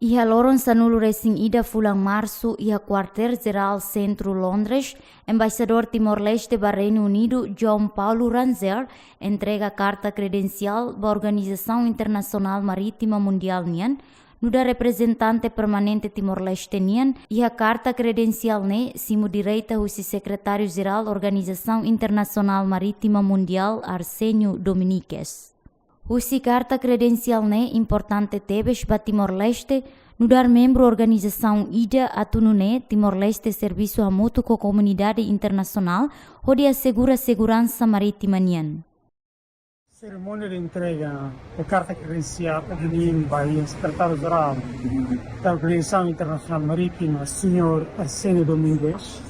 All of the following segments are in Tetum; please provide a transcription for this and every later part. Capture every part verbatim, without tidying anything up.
Iha loron sanulu resin ida fulan Marsu, iha Kuartél Jerál Sentru Londres, Embaixadór Timor-Leste ba Reinu Unidu, João Paulo Rangel, entrega karta kredensiál ba Organizasaun Internasionál Marítima Mundiál nian, nu'udar reprezentante permanente Timor-Leste nian. Iha karta kredensiál ne'e simu direta husi Sekretáriu Jerál Organizasaun Internasionál Marítima Mundiál, Arsénio Domingues. Husi karta kredensiál ne'e importante tebes ba Timor-Leste, nu'udar membru organizasaun ida atu nune'e Timor-Leste servisu hamutuk ho komunidade internasionál hodi asegura seguransa marítima nian. Serimónia de entrega de karta kredensiál ohin ba Sekretáriu Jerál da Organizasaun Internasionál Marítima, señór Arsénio Domingues,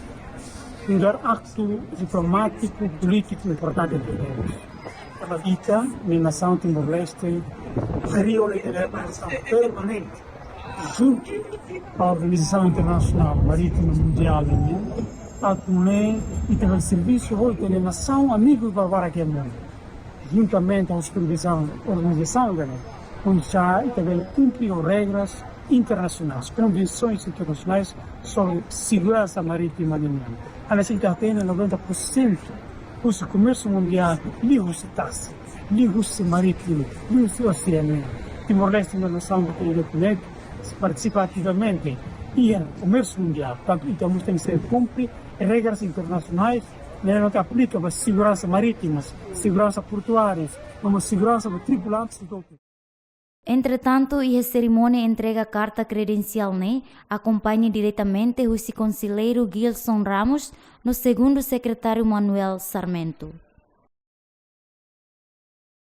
nu'udar aktu diplomátiku, polítiku importante tebes. Tanba ita, nia nasaun Timor-Leste, harii ona ita-nia relasaun permanente juntu ho Organizasaun Internasionál Marítima Mundiál nian, atu nune'e ita bele servisu ho ita-nia nasaun amigu barbarak iha mundu, juntamente ho supervizaun organizasaun ida-ne'e, oinsá ita bele kumpre ho regras internasionais, konvensoens internasionais sobre seguransa marítima nian. Hanesan ita hatene, noventa por cento husi komérsiu mundiál liuhusi tasi, liuhusi marítimu, liuhusi oseanu. Timor-Leste mak nasaun ida ne'ebé partisipa ativamente iha komérsiu mundiál. Portantu, ita mós tenke kumpre regras internasionais ne'ebé aplika ba seguransa marítimas, seguransa portuárias, no mós seguransa ba tripulantes e todo. Entretantu, iha serimónia entrega karta kredensiál ne'e akompaña diretamente husi Konselleiru Gilson Ramos no Segundu Sekretáriu Manuel Sarmento.